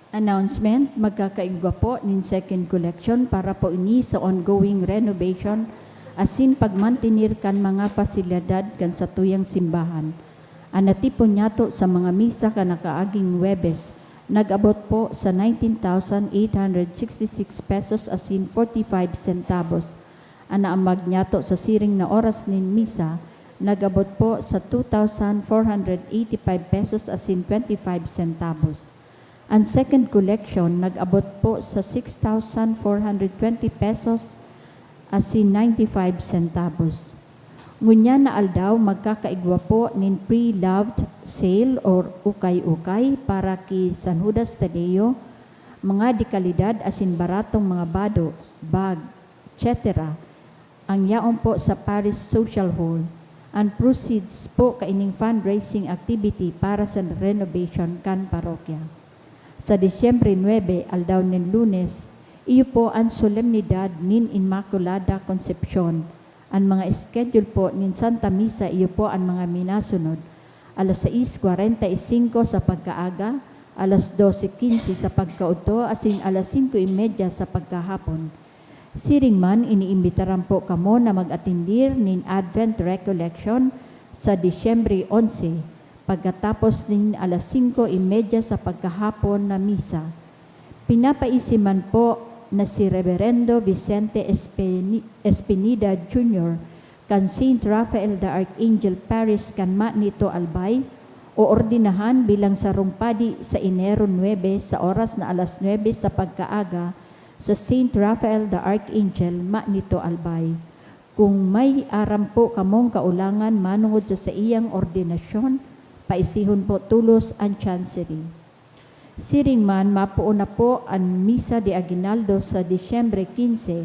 Announcement, magkakaigwa po nin second collection para po ini sa ongoing renovation asin pagmantener kan mga pasilidad kan satuyang simbahan. An natipon niyato sa mga misa kan nakaaging Huwebes nag-abot po sa nineteen thousand eight hundred sixty-six pesos asin forty-five centavos. An naambag niyato sa siring na oras nin misa nag-abot po sa two thousand four hundred eighty-five pesos asin twenty-five centavos. An second collection nag-abot po sa six thousand four hundred twenty pesos asin ninety-five centavos. Ngunyan na aldaw, magkakaigwa po nin pre-loved sale or ukay-ukay para ki San Judas Tadeo, mga dekalidad asin baratong mga bado, bag, et cetera, ang yaon po sa Parish Social Hall. An proceeds po kaining fundraising activity para sa renovation kan parokya. Sa Disyembre nuebe, aldaw nin Lunes, iyo po an solemnidad nin Inmaculada Concepcion. An mga schedule po nin Santa Misa iyo po an mga minasunod: alas sais kwarenta y singko sa pagkaaga, alas dose kinse sa pagkaudto, asin alas singko y media sa pagkahapon. Siring man, iniimbitaran po kamo na mag-atendir nin Advent Recollection sa Disyembre onse, pagkatapos nin alas singko y media sa pagkahapon na misa. Pinapaisi man po na si Reverendo Vicente Espini-, Espinida Junior kan Saint Raphael the Archangel Parish kan Manito, Albay, oordinahan bilang sarong padi sa Enero nuebe sa oras na alas nuebe sa pagkaaga sa Saint Raphael the Archangel, Manito, Albay. Kung may aram po kamong kaulangan manongod sa saiyang ordinasyon, paisihon po tolos an chancery. Siring man, mapoon na po an Misa de Aguinaldo sa Disyembre kinse,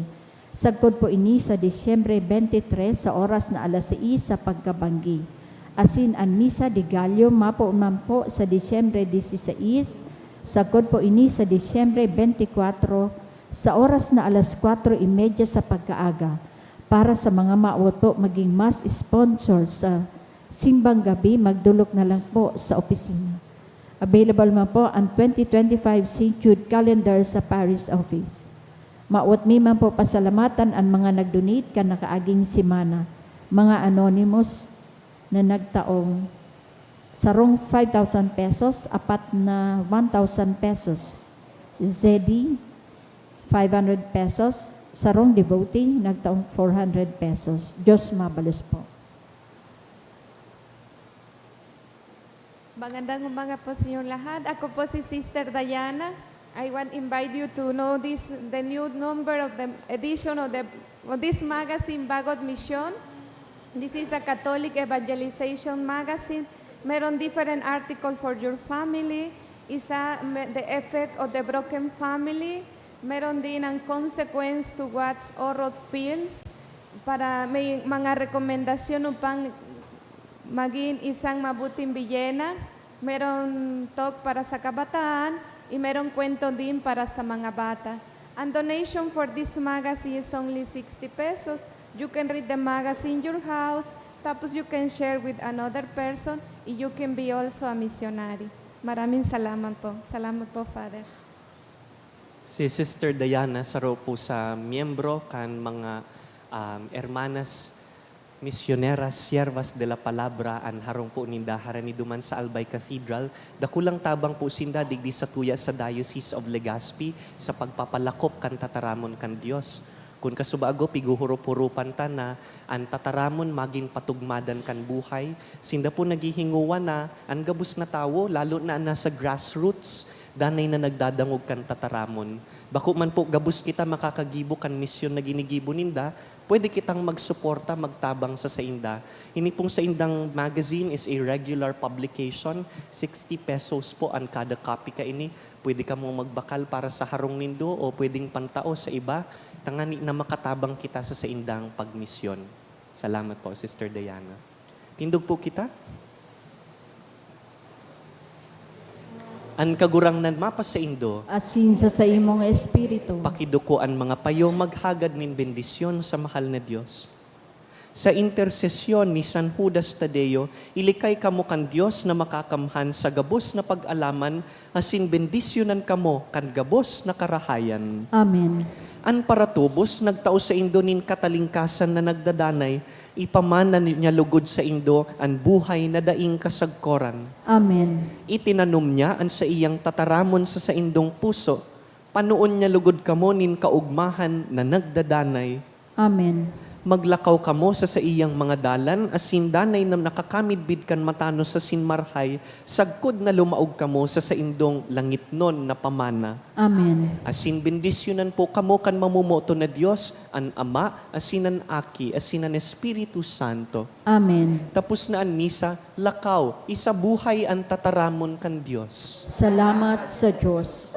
sagkod po ini sa Disyembre bente tres sa oras na alas sais sa pagkabanggi. Asin an Misa de Gallo mapoon man po sa Disyembre disisais, sagkod po ini sa Disyembre bente kwatro sa oras na alas kwatro y media sa pagkaaga. Para sa mga mawot po magin mass sponsor sa simbang gabi, magdolok na lang po sa opisina. Available man po an twenty twenty-five Saint Jude Calendar sa Parish Office. Mawot mi man po pasalamatan an mga nag-donate kan nakaaging semana, mga anonymous na nagtaong sarong five thousand pesos, apat na one thousand pesos, Z D, five hundred pesos, sarong devotee, nagtaong four hundred pesos. Diyos mabalos po. Magandang umaga po sa inyong lahat. Ako po si Sister Diana. I want invite you to know this, the new number of the edition of the, of this magazine, Bagong Misyon. This is a Catholic Evangelization magazine. Meron different article for your family. Isa, me- the effect of the broken family. Meron din ang consequence to watch horror films. Para may mga rekomendasyon upang maging isang mabuting biyena. Meron talk para sa kabataan, y meron kwento din para sa mga bata. Ang donation for this magazine is only sixty pesos. You can read the magazine in your house, tapos you can share with another person, y you can be also a missionary. Maraming salamat po. Salamat po, Father. Si Sister Diana, saro po sa miyembro kan mga um, hermanas misioneras, siervas de la palabra, an harong po ninda harani duman sa Albay Cathedral. Dakulang tabang po sinda digdi sa tuya sa Diocese of Legazpi sa pagpapalakop kan tataramon kan Dios. Kun kasubago, pighuhurup-hurupan ta na an tataramon magin patugmadan kan buhay. Sinda po naghihingowa na an gabos na tawo, lalo na an nasa grassroots, danay na nagdadangog kan tataramon. Bako man po gabos kita makakagibo kan misyon na ginigibo ninda, pwede kitang magsuporta, magtabang sa sainda. Ini pong saindang magazine is a regular publication, sixty pesos po an kada copy kaini. Pwede kamong magbakal para sa harong nindo o pwedeng pantao sa iba, tangani na makatabang kita sa saindang pagmisyon. Salamat po, Sister Diana. Tindog po kita. An Kagurangnan mapasaindo. Asin sa saimong espiritu. Pakiduko an mga payo, maghagad nin bendisyon sa mahal na Dios. Sa intersesyon ni San Judas Tadeo, ilikay kamo kan Dios na makakamhan sa gabos na pag-alaman, asin bendisyonan kamo kan gabos na karahayan. Amen. An paratubos nagtao saindo nin katalingkasan na nagdadanay, ipamana niya lugod saindo an buhay na daing kasagkoran. Amen. Itinanom niya an saiyang tataramon sa saindong puso. Panoon niya lugod kamo nin kaogmahan na nagdadanay. Amen. Maglakaw kamo sa saiyang mga dalan, asin danay na nakakamidbid kan matanos asin marhay, sagkod na lumaog kamo sa saindong langitnon na pamana. Amen. Asin bendisyonan po kamo kan mamomoton na Dios, an Ama, asin an Aki, asin an Espiritu Santo. Amen. Tapos na an misa, lakaw, isabuhay an tataramon kan Dios. Salamat sa Diyos.